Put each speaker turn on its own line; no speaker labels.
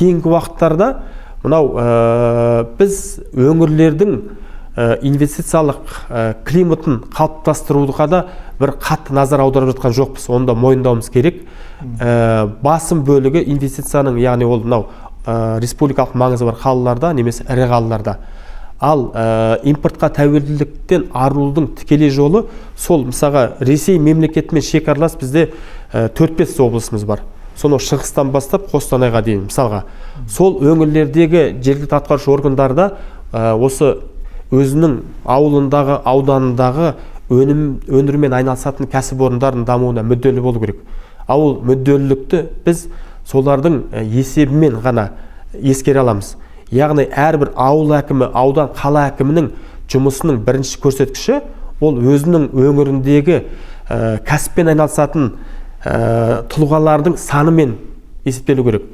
Кейінгі уақыттарда мынау біз өңірлердің инвестициялық климатын қалыптастыруға да бір қатты назар аударып жатқан жоқпыз, оны да мойындауымыз керек. Басым бөлігі инвестицияның, яғни ол мынау республикалық маңызы бар қалаларда немесе ірі қалаларда. Ал импортқа тәуелділіктен арылудың тікелей жолы сол, мысалға, Ресей мемлекетімен шекаралас бізде 4-5 облысымыз бар, сонау шығыстан бастап Қостанайға дейін. Мысалға, сол өңірлердегі жергілікті атқарушы органдарда осы өзінің ауылындағы, ауданындағы өнім өндірумен айналысатын кәсіпорындардың дамуына мүдделі болу керек. Ал ол мүдделілікті біз солардың есебімен ғана ескере аламыз. Яғни әрбір ауыл әкімі, аудан, қала әкімінің жұмысының бірінші көрсеткіші ол өзінің өңіріндегі кәсіппен айналысатын тұлғалардың санымен есептелу керек.